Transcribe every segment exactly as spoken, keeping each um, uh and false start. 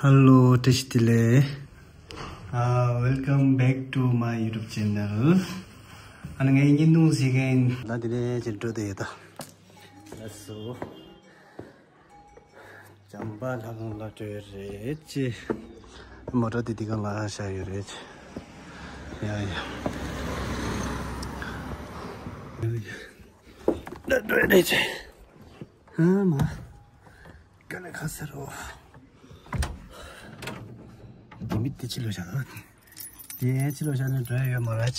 Hello, བཀྲ་ཤིས་བདེ་ལེགས། Uh, welcome back to my YouTube channel. ཨ་ནི་ངའི་བརྙན་ཐུང་གཟིགས་མཁན། ད་དེ་ནས་ཅིག་འགྲོ་དེ་ཡོད་ད། ལགས་སོ། བྱམས་པ་ལྷ་ཁང་ལ་འགྲོ་ཡི་རེད་ཅེ། མོ་ཊ་དེ་འདི་སྒང་ལ་བཞག་ཡོད་རེད་ཅེ། ཡ་ཡ། ཡ་ཡ། ད་འགྲོ་ཡི་རེད་ཅེ། ཨ་མ། དཀའ་ལས་ཁག་ས་རེད། དེ་མི་དེ་ཕྱི་ལོགས་བཞག་ཨ། དེ་ཕྱི་ལོགས་བཞག་ནས་འགྲོ་ཡ་ཡོད་མ་རེད།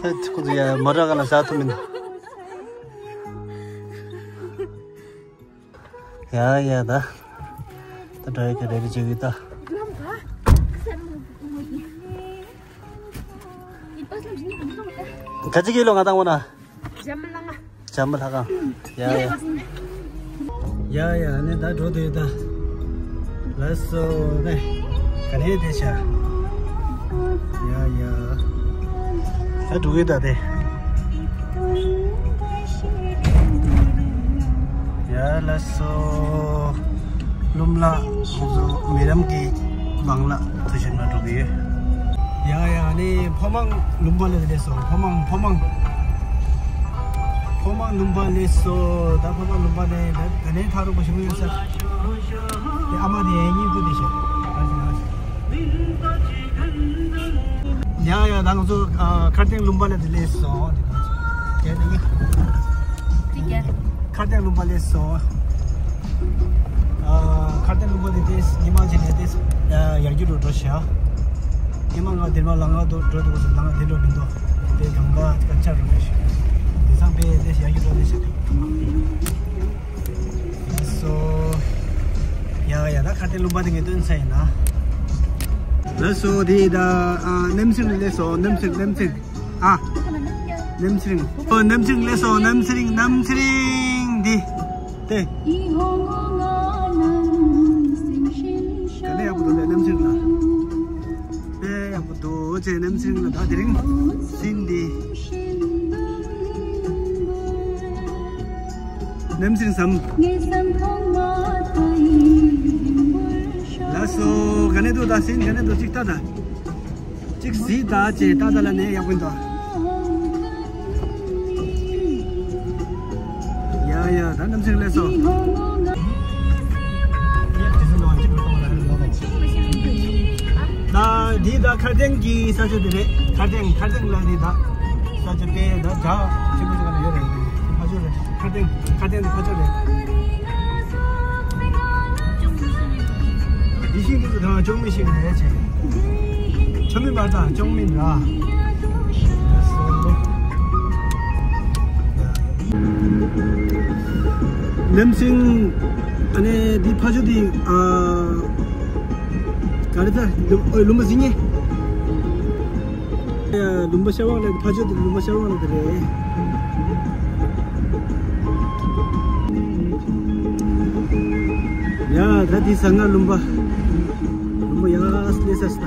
ད་ཁོ་ཚོ་ཡ་མོ་ཊ་སྒང་ལ་བཞག་ཐུབ་མིན། ཡ་ཡ་ད། ད་འགྲོ་ཡ་གི་རེ་རེ་བྱེད་གི་ད། ག་ཅི་གི་ལོ་ང་དང་བོ་ན། བྱམས་པ་ལྷ་ཁང་། བྱམས་པ་ལྷ་ཁང་། ཡ་ཡ། ཡ་ཡ་ནི་ད་འགྲོ་དུས་ད། ལགས་སོ་ནི། ག་ནས་དེ་ཤ། ཡ་ཡ། ད་འགྲོ་གི་ད་དེ། ཡ་ལགས་སོ། ལུམ་ལ་ཁོང་ཚོ་མི་རམ་གྱི་མང་ལ་ཐུ་ཤིན་མ་འགྲོ་གི་ཡོད། ཡ་ཡ་ནི་ཕོ་མང་ལུམ་པ་ལ་སླེབས་སོང་། ཕོ་མང་ཕོ་མང་། ཕོ་མང་ལུམ་པ་སླེབས་སོང་། ད་ཕོ་མང་ལུམ་པ་ནས་ད་ད་ནས་ཐག་རིང་པོ་ཞིག་མི་ཡོད་ས། དེ་ཨ་མ་དེ་ཡང་སྙིང་པོ་དེ་ཤོད། ཡ་ཡ་ད་ང་ཚོ་ཨ་མཁར་སྟེང་ལུམ་པ་ལ་དེ་སླེབས་སོང་། དེ་ནས་མཁར་སྟེང་ལུམ་པ་སླེབས་སོང་། ཨ་མཁར་སྟེང་ལུང་པ་དེ་ཏེས་ཉི་མ་ཅིག་ནས་ཏེས་ཡར་རྒྱུད་དུ་འགྲོ་ཤག་ཉི་མ་ང་དེར་མ་ལ་ང་དུ་འགྲོ་དུ་གོ་སོང་། ལ་ང་དེ་འགྲོ་མི་འདུག་དེ་གང་ག་ཅིག་ཆ་རུ་རེ་ཤག་དེ་སང་པས་ཏེས་ཡར་རྒྱུད་འགྲོ་ལེ་ཤག་སོ། ཡ་ཡ་ད་མཁར་སྟེང་ལུང་པ་དེ་ངས་སྟོན་ཚར་ཡིན་ན། ལགས་སོ་དེ་ད་ཨ་རྣམ་སྲིང་སླེབས་སོང་། རྣམ་སྲིང་རྣམ་སྲིང་། ཨ། རྣམ་སྲིང་། ཨོ་རྣམ་སྲིང་སླེབས་སོང་། རྣམ་སྲིང་རྣམ་སྲིང་འདི། དེ། ག་ནས་ཡག་པོ་འདུག་ལས་རྣམ་སྲིང་ལ། དཔེ་ཡག་པོ་འདུག་ཅེས་རྣམ་སྲིང་ལ་ད་དེ་རིང་སྲིང་འདི། རྣམ་སྲིང་ཟམ། ལགས་སོ། ག་ནས་འདུག་ད་སྲིང་ག་ནས་འདུག་ཅིག་ལྟ་ད། གཅིག་གཟིགས་ད་ཅེས་ཏག་ཏག་ལ་ནས་ཡག་པོ་འདུག་ཡ་ཡ་ད་རྣམ་སྲིང་སླེབས་སོང་། ད་འདི་ད་མཁར་སྟེང་གི་ས་ཆ་དེ་རེད། མཁར་སྟེང་མཁར་སྟེང་ལ་འདི་ད་ས་ཆ་དཔེ་ད་བྲག་ཆེན་པོ་ཞིག་ལ་ཡོད་རེད། ཕ་ཆོས་རེད། མཁར་སྟེང་མཁར་སྟེང་དེ་ཕ་ཆོས་རེད། ཡིད་བཞིན་དུ་དང་ཅོང་མི་ཤེས་རེད་ཅེས། ཆོ་མི་མར་དང་ཅོང་མི་ར། ལེམ་སིང་། ཨ་ནེ་འདི་ཕ་ཆོས་འདི་ཨ་ག་རེ་ད་ལུམ་ཨོ་ལུམ་པ་ཟིན་ངེ། ལུམ་པ་ཤར་བ་ལ་ཕ་ཆོས་དེ་ལུམ་པ་ཤར་བ་ལ་དེ་རེད། ཡ་ད་དེ་ཟ་ང་ལུམ་པ། ལུམ་པ་ཡ་སླེ་ས་སྟ།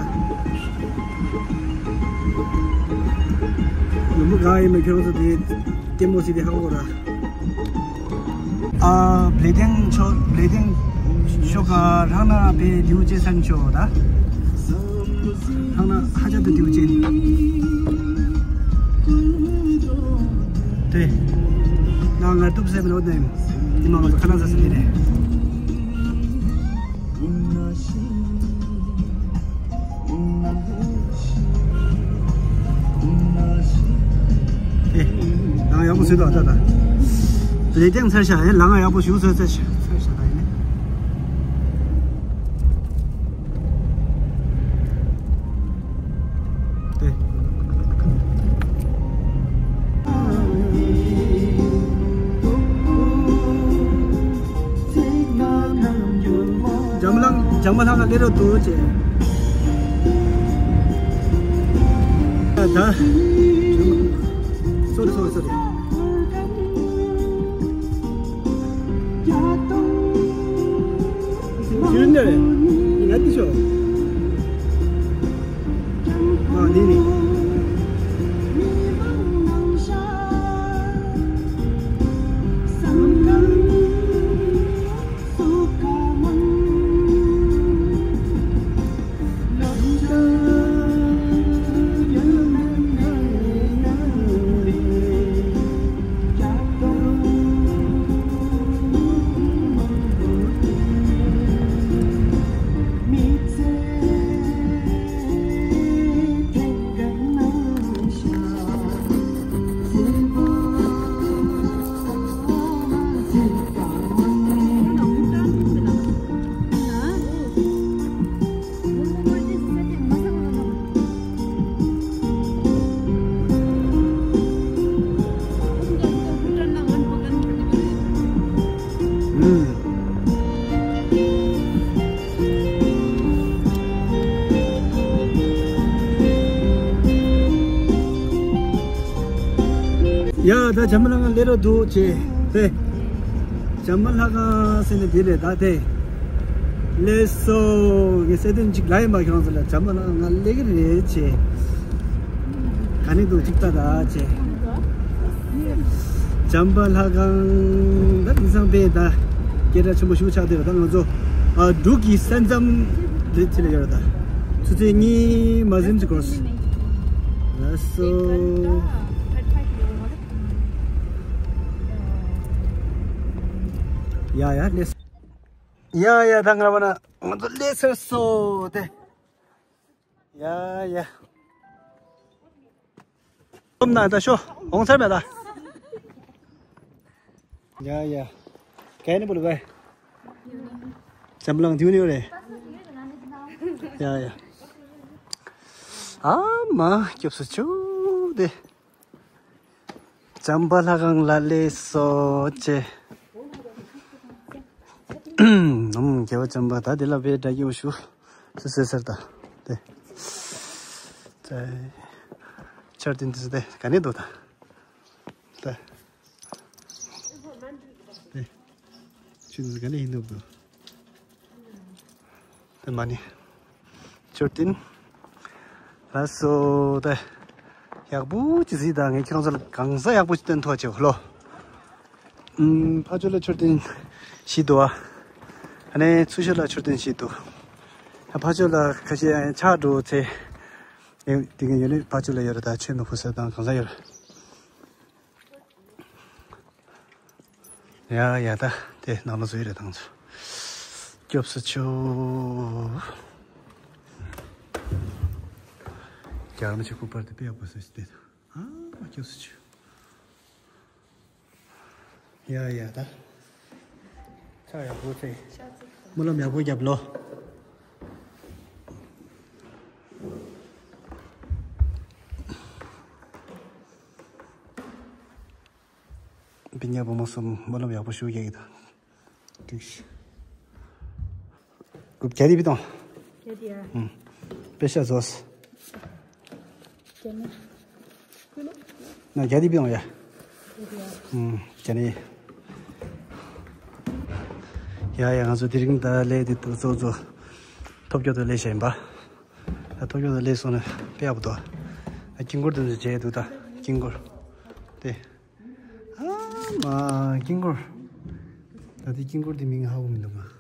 ལུམ་པ་ག་ཡིན་ན་ཁྱོད་ཚོ་དེ་ལྟད་མོ་ཞིག་དེ་ཧ་གོ་ར། ཨ་བླེ་ཏེང་ཆོ་བླེ་ཏེང་ཤོ་ག་རང་ན་པེ་དེའུ་ཅེ་སན་ཆོ་ད། རང་ན་ཧ་ཅང་དུ་དེའུ་ཅེ་ཡིན། དེ་ན་ང་ཏུབ་སེ་མི་ལོ་དེ་ཉི་མ་ང་ཚོ་ཁ་ན་ས་སི་དེ་རེད། ཨེ། ལང་ཡག་པོ་བཟོས་འདུག་ད་ད། ལེ་ཏེང་ཚར་ཤག་ཨེ་ལང་ཡག་པོ་ཞིག་བཟོས་ཚར་ཤག་ཚར་ཤག་ད་ཡིན་ནི། དེ། འཇམ་ལང་འཇམ་མ་ལྷ་ཁང་སླེབས་རོགས་འདུག་ཅེས། ད། སོ་རི་སོ་རི་སོ་རི། ཤུན་ནེ་རེ། ཡ་ཏི་ཤོ། ཨ་ནི་ནི། ད་བྱམས་པ་ལྷ་ཁང་སླེབས་རོགས་འདུག་ཅེས་དེ། བྱམས་པ་ལྷ་ཁང་ཟེར་ནས་འདི་རེད་ད་དེ། ལགས་སོ། ངས་གསལ་སྟོན་གཅིག་ལབ་ཡིན་པ། ཁྱེད་རང་ཚོ་ལ་བྱམས་པ་ལྷ་ཁང་ང་སླེབས་ཀྱི་རེད་ཅེས། ག་ནས་འདུག་གཅིག་ལྟ་ད་ཅེས། བྱམས་པ་ལྷ་ཁང་ད་དེང་སང་དཔེ་ད་སྐད་གྲགས་ཆེན་པོ་ཞེ་པོ་ཆགས་བསྡད་པ། ད་ང་ཚོ་ཨ་འབྲུག་གི་ས་མཚམས་རེད་ཅེས་ལབ་ཡོད་རེད་ད། ཆུ་ཚོད་གཉིས་མ་ཟིན་ཅིག་འགོར་སོང་། ལགས་སོ། ཡ་ཡ་ལགས་སོ། ཡ་ཡ་ད་ང་རང་ང་ཚོ་སླེབས་ཚར་སོང་དེ། ཡ་ཡ། སྟོབས་ན་ད་ཤོ་འོང་ཚར་མེད་ད། ཡ་ཡ། ག་ནས་བུ་ལུ་ག་བྱམས་པ་ལྷ་ཁང་དེ་ནས་ཡོད་རེད། ཡ་ཡ། ཨ་མ་སྐྱབས་སུ་མཆིའོ་དེ། བྱམས་པ་ལྷ་ཁང་ལ་སླེབས་སོང་ཅེས། ཨུམ། རྒྱལ་བ་བྱམས་པ་ད་དེ་ལ་བའི་སྒྲ་སྐྱོ་ཞུ། སུ་སེ་སར་ད། དེ། ཙའི། མཆོད་རྟེན་དེ་ཚོ་དེ་ག་ནས་འདུག་ད། དེ། དེ། ཆུ་དེ་ཚོ་ག་ནས་ཡིན་འདུག་དུ། དེ་མ་ནི། མཆོད་རྟེན། ལགས་སོ་དེ། ཡག་པོ་ཅིག་གཟིགས་དང་། ངས་ཁྱེད་རང་ཚོ་ལ་གང་ཟག་ཡག་པོ་ཅིག་སྟོན་ཐུབ་ཅེས་ལོ། ཨུམ། ཕ་ཆོས་ལ་མཆོད་རྟེན་བཞི་འདུག་ཨ། ཨ་ནི་ཚུར་ཤོག་ལ་མཆོད་རྟེན་བཞི་འདུག་ཕ་ཆོས་ལ་ཁ་ཤས་ཆག་འགྲོ་ཚེ། ཨེ། དེ་ག་ཡོད་ནི་ཕ་ཆོས་ལ་ཡོད་རེད། ད་ཆོས་མི་ཕུ་ས་དང་གང་ཟག་ཡོད་རེད། ཡ་ཡ་ད་དེ་ནང་ལ་བཟོས་རེད་ད་ང་ཚོ། སྐྱབས་སུ་མཆིའོ། རྒྱལ་བ་རིན་པོ་ཆེ་སྐུ་པར་དེ་དཔེ་ཡག་པོ་བཟོས་ཏེ། ཨ་མ་སྐྱབས་སུ་མཆིའོ། ཡ་ཡ་ད། ཆ་ཡག་པོ་བཙལ། སྨོན་ལམ་ཡག་པོ་རྒྱབ་ལོ། སྤུན་ཀྱག་བུ་མོ་གསུམ་སྨོན་ལམ་ཡག་པོ་ཞུ་རྒྱག་གི་ད། ཏིག་ཤི། རྐུབ་རྒྱ་དེ་བི་དང་། རྒྱ་དེ་ཡ། ཨུམ། པེ་ཤ་ཟོས། རྒྱ་ནི། ན་རྒྱ་དེ་བི་དང་ཡ། རྒྱ་དེ་ཡ། ཨུམ། རྒྱ་ནི། ཡ་ཡ། ང་ཚོ་དེ་རིང་ད་ལས་དེ་ཏུ་ཚོ་ཚོ་ཐོབ་སྐྱོ་དུ་ལས་བྱས་ཡིན་པ། ད་ཐོབ་སྐྱོ་དུ་ལས་སོང་ན་དཔེ་ཡག་པོ་འདུག་ད་དཀྱིལ་འཁོར་དུ་བྱས་འདུག་ད་དཀྱིལ་འཁོར། དེ། ཨ་མ་དཀྱིལ་འཁོར། ད་དེ་དཀྱིལ་འཁོར་དེ་མིང་ཧ་གོ་མི་འདུག་ང་།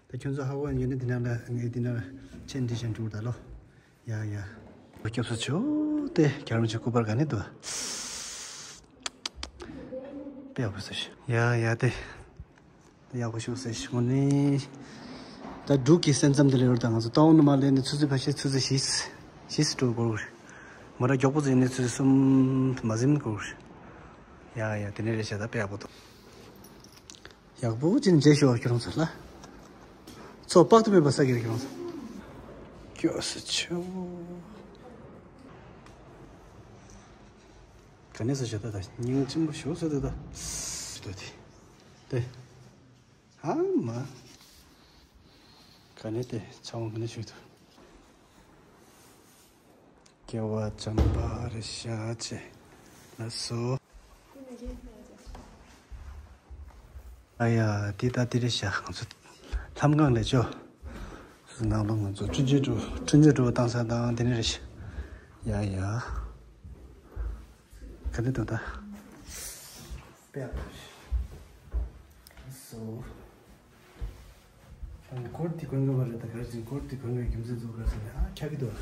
ད་ཁྱོད་ཚོ་ཧ་གོ་ཡོད་ན་དེ་ནང་ལ་ངས་དེ་ནང་ཆེན་འདི་བཞིན་འགྲོ་ད་ལོ། ཡ་ཡ། སྐྱབས་སུ་མཆིའོ་དེ་རྒྱལ་བ་རིན་པོ་ཆེ་སྐུ་པར་ག་ནས་འདུག་དཔེ་ཡག་པོ་ཟེར་ཤི། ཡ་ཡ་དེ། དེ་ཡག་པོ་ཞུ་ཟེར་ཤི་ངོ་ནི། ད་འབྲུག་གི་ས་མཚམས་དེ་ལ་ཡོད་ད་ང་ཚོ་ཏའོ་ནུ་མ་ལེ་ནི་ཆུ་ཚོད་ཕ་ཤི་ཆུ་ཚོད་བཞི། བཞི་སུ་འགྲོ་དགོས། མོ་ར་མགྱོགས་པོ་ཟིན་ནི་ཆུ་ཚོད་གསུམ་མ་ཟིན་དགོས། ཡ་ཡ་དེ་ནས་རེད་བྱ་ད་དཔེ་ཡག་པོ་འདུག་ཡག་པོ་ཅིག་མཇལ་ཤོག་ཁྱོད་རང་ཚོ་ལ། ཚོགས་དཔག་ཏུ་མེད་པ་ས་གི་རིགས་ཁྱོད་རང་ཚོ། སྐྱོ་སུ་ཆེའོ། ག་ནས་སུ་ཞོ་ད་ད་སྙིང་ཆེན་པོ་ཞོ་ས་ད་ད། ཞོ་ད་དེ། དེ། ཨ་མ། ག་ནས་དེ་ཚང་མ་ག་ནས་ཞོ་ད། རྒྱལ་བ་བྱམས་པ་རེད་ཤག་ཅེས་ལ་སོ། ཨ་ཡ་དེ་ད་དེ་རེད་ཤག་ང་ཚོ་ལྷམ་ཁང་ལས་ཅོ། སུ་ནང་ལོ་ང་ཚོ་ཁྲུན་ཆེ་འགྲོ་ཁྲུན་ཆེ་འགྲོ་བཏང་ས་དང་དེ་ནས་རེད་ཤག་ཡ་ཡ། ག་དེ་འདུག་ད། དཔེ་ཡག་པོ་ཞིག་སོ། ཨ་ནི་སྐོར་དེ་གོན་གི་མ་རེད་ད་ག་རེ་ཟིན་སྐོར་དེ་གོན་གི་རྒྱུ་མཚན་ཚོ་ག་རེ་ཟིན་ཨ་ཁྱག་གི་འདུག་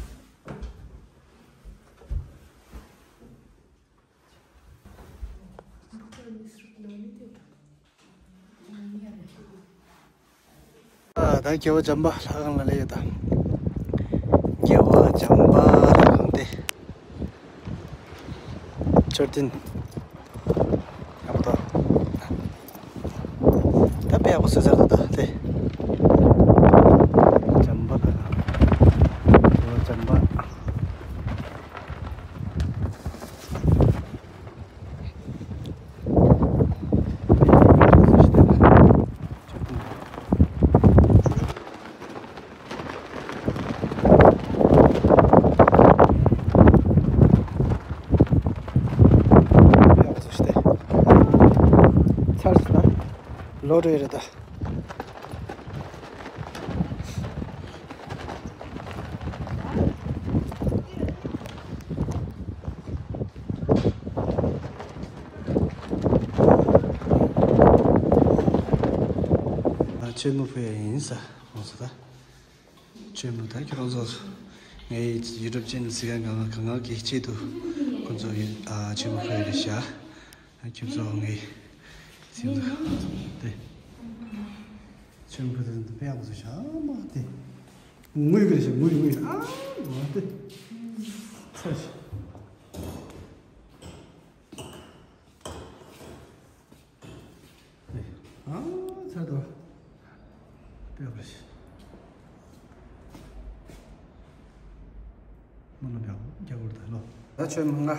ཨ་ད་རྒྱལ་བ་བྱམས་པ་ལྷ་ཁང་ལ་སླེབས་ཡོད་ད། རྒྱལ་བ་བྱམས་པ་ལྷ་ཁང་དེ། མཆོད་རྟེན། ཡག་པོ་འདུག་ད་དཔེ་ཡག་པོ་བཟོས་ཚར་འདུག་ད་དེ། བྱམས་པ་ལྷ་ཁང་། རྒྱལ་བ་བྱམས་པ། ལོག་འགྲོ་ཡི་རེད་ད། ཨ། མཆོད་མེ་ཕུལ་ཡ་ཡིན་ས། ཁོང་ཚོ་ད། མཆོད་མེ་ད་ཁྱོད་རང་ཚོ་ངའི་ཡུ་ཊུབ་ཅེ་ནལ་གཟིགས་མཁན་གང་གང་གི་ཆེད་དུ་ཁོང་ཚོ་གི་ཨ་མཆོད་མེ་ཕུལ་ཡ་རེད་ཤག་ཁྱོད་ཚོ་ངའི་སེམས་ལ་དེ་མཆོད་མེ་ཕུལ་དུས་དཔེ་ཡག་པོ་བཟོས་ཤག་མ་དེ་ངུས་གི་རེད་ཤག་ངུས་ངུས། ཨ་མ་དེ་ཚར་ཤག་ཨ་ཚར་དོ། དཔེ་ཡག་པོ་རེད་ཤག་སྨོན་ལམ་ཡག་པོ་རྒྱག་དགོས་རེད་ད་ལོ། ད་མཆོད་མེ་ལྔ།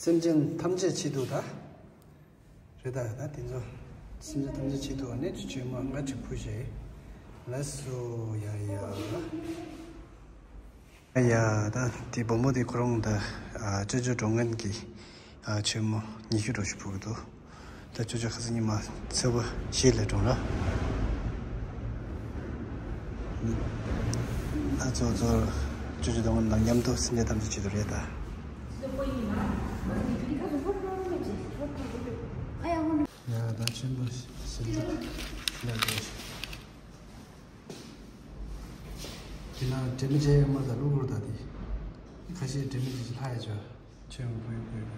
སེམས་ཅན་ཐམས་ཅད་ཆེད་དུ་ད། རེད་ད། ད་དེ་ཚོ་སེམས་ཅན་ཐམས་ཅད་ཆེད་དུ་ནས་མཆོད་མེ་ལྔ་ཅིག་ཕུལ་ཞེས། ལགས་སོ། ཡ་ཡ། ཡ་ཡ། ད་དེ་བུ་མོ་དེ་ཁོ་རང་ད་ཨ་ཅོ་ཅོ་འགྲོ་མཁན་གྱི་ཨ་མཆོད་མེ་ཉི་ཤུ་འགྲོ་ཞིག་ཕུལ་གི་འདུག་ད་ཅོ་ཅོ་ཁ་སང་ཉི་མ་ཚེས་པ་བཞི་ལ་གྲོངས་ར། ད་ཚོ་ཚོ་ཅོ་ཅོ་དང་ང་མཉམ་དུ་སེམས་ཅན་ཐམས་ཅད་ཆེད་དུ་རེད་ད། ཡ་ད་ཆེན་པོ་སེམས་ཅན་ལ་འགྲོ་ཞིག་དེ་ན་དྲི་མེད་ཅན་ཡོད་མ་ད་ལུག་རུ་ད་དེ། ཁ་ཤས་དྲི་མེད་ཅན་ལྷ་ཡ་ཅོ། ཆོས་མོ་བུའི་བུའི།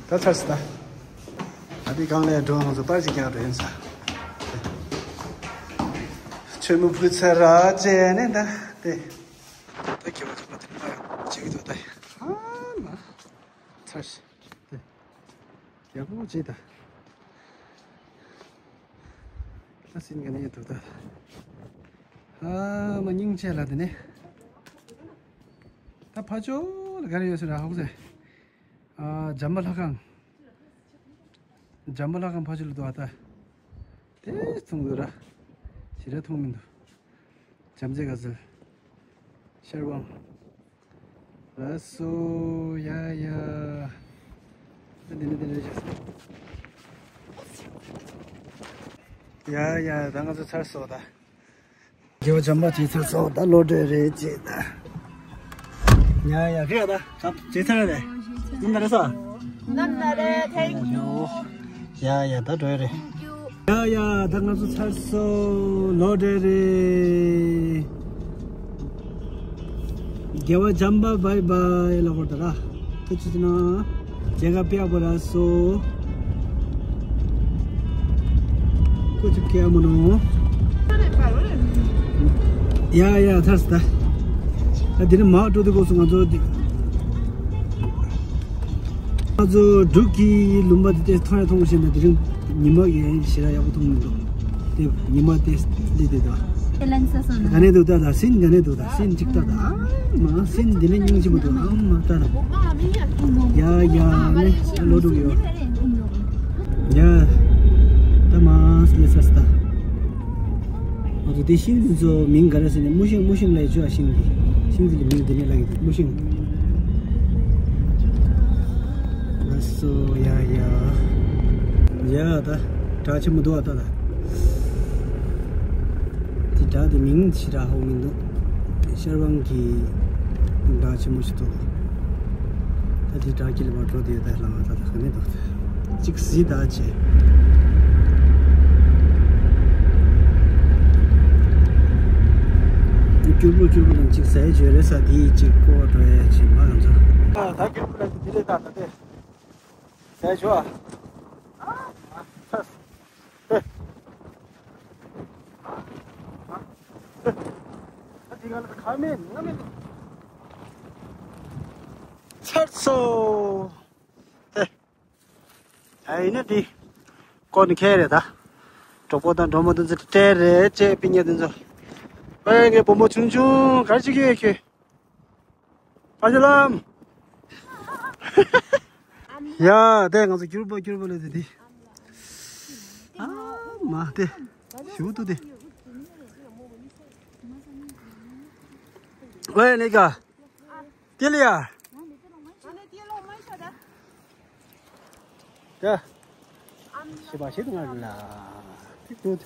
ད་ཚར་སི་ད། ཨ་དེ་གང་ལས་འགྲོ་ང་ཚོ་པར་ཅིག་ཀྱང་འགྲོ་ཡིན་ས། ཆོས་མོ་བུ་ཚར་ར་བྱས་ནས་ད་དེ། ད་ཁྱེད་པ་ཚོ་པ་དེ་མ་ཡང་བྱེད་ཀྱི་འདུག་ད། ཨ་མ། ཚར་སི། དེ། ཡག་པོ་བྱེད་ད། ད་སིན་ག་ནས་འདུག་ད། ཨ་མ་སྙིང་རྗེ་ལ་དེ་ནས། ད་ཕ་ཅོ་ལ་ག་རེ་ཡོད་ཟེར་ཧ་གོ་ཟེར། ཨ་འཇམ་པ་ལྷ་ཁང་། འཇམ་པ་ལྷ་ཁང་ཕ་ཅོ་ལ་འདུག་ཨ་ད། དེ་མཐོང་འདུག་ར། ཞེ་དྲག་མཐོང་མི་འདུག་བྱམས་བརྩེ་དགའ་ཚལ། ཤར་དབང་། ལགས་སོ་ཡ་ཡ། ད་འདི་ནས་འདི་ནས་བྱས་སོང་། ཡ་ཡ་ད་ང་ཚོ་ཚར་སོང་ད། རྒྱལ་བ་བྱམས་པ་བྱས་ཚར་སོང་ད་ལོག་འགྲོ་རེད་ཅེས་ད། ཡ་ཡ་ཁྱེད་ད་བྱས་ཚར་རེད། ནམ་ན་རེད་ས། ནམ་ན་རེད། Thank you། ཡ་ཡ་ད་འགྲོ་ཡ་རེད། ཡ་ཡ་ད་ང་ཚོ་ཚར་སོང་ལོག་འགྲོ་རེད། རྒྱལ་བ་བྱམས་པ་བྷའི་བྷའི་ལབ་དགོས་རེད་ད་ར། ཐུགས་རྗེ་གནང་། མཇལ་ཁ་དཔེ་ཡག་པོ་རག་སོང་། ཁོ་ཅིག་སྐྱེ་མ་ནོ། ཡ་ཡ་ཚར་སོང་ད། ད་འདི་ནས་མར་འགྲོ་དུས་སྐབས་སུ་ང་ཚོ་འདི། ང་ཚོ་འབྲུག་གི་ལུང་པ་འདི་དེ་མཐོང་ཡ་མཐོང་བཞིན་དུ་དེ་རིང་ཉི་མ་ཡི་ཞེ་དྲག་ཡག་པོ་མཐོང་མི་འདུག་དེ་ཉི་མ་དེ་སླེབས་དེ་དང་། དེ་ལན་ས་སོང་ན། ག་ནས་འདུག་ད་ད་སིན་ག་ནས་འདུག་ད་སིན་ཅིག་ལྟ་ད། ཨ་མ་སིན་འདི་ནས་སྙིང་རྗེ་མོ་འདུག་ཨ་མ་ལྟ་ད། ཡ་ཡ་ནས་ལོ་དྲུག་ཡོད། ཡ། ད་མ་སླེབས་ས་སི་ད། ང་ཚོ་དེ་ཤིང་འདི་ཚོ་མིང་ག་རེ་ཟེར་ནས་མུ་ཤིང་མུ་ཤིང་ལབ་ཡ་ཅོ་ཨ་ཤིང་འདི། ཤིང་འདི་ལ་མིང་འདི་ནས་ལབ་ཀྱི་འདུག་མུ་ཤིང་། ལགས་སོ་ཡ་ཡ། ཡ་ད་བྲག་ཆེན་མོ་འདུག་ཨ་ད་ད། དེ་བྲག་དེ་མིང་ཞེ་དྲག་ཧ་གོ་མི་འདུག་ཤར་དབང་གི་བྲག་ཆེན་མོ་ཞིག་འདུག་ད་དེ་བྲག་དཀྱིལ་ལ་མར་འགྲོ་དེ་ཡོད་ད་ལ་ང་ད་ད་ག་ནས་འདུག་གཅིག་གཟིགས་ད་བྱས། སྐྱུར་པོ་སྐྱུར་པོ་དང་གཅིག་ཟས་བྱོས་རེད་ས་དེའི་གཅིག་ཀོ་བ་འགྲོ་ཡས་བྱས་མ་ང་ཚོ། ཨ་ད་སྐྱུར་པོ་ལ་དེ་རེད་ད་ད་དེ་ཟས་བྱོས་ཨ། ཨ་ཨ་ཨ་ཨ་ཨ་དེ་ག་ལ་ཁ་མེད་ང་མེད། ཚར་སོང་། ཨེ། ཨ་ཡིན་ན་དེ། ཀོ་ནི་ཁེ་རེད་ད། གྲོགས་པོ་དང་གྲོགས་མོ་དེ་ཚོ་སྤྲད་རེད་ཅེས་པི་ཉེ་དེ་ཚོ། ཨེ་ངའི་བུ་མོ་ཆུང་ཆུང་གར་ཅིག་གིས་ཁྱོད། ཕ་ཤ་ལམ། ཡ་དེ་ང་ཚོ་སྐྱུར་པོ་སྐྱུར་པོ་ལས་དེ་དེ། ཨ་མ་དེ། ཞུ་ཏུ་དེ། ཝེ་ནི་ཀ་ཏི་ལི་ཡ། ད། ཞེས་པ་ཞིག་ང་ལ་ཏུ།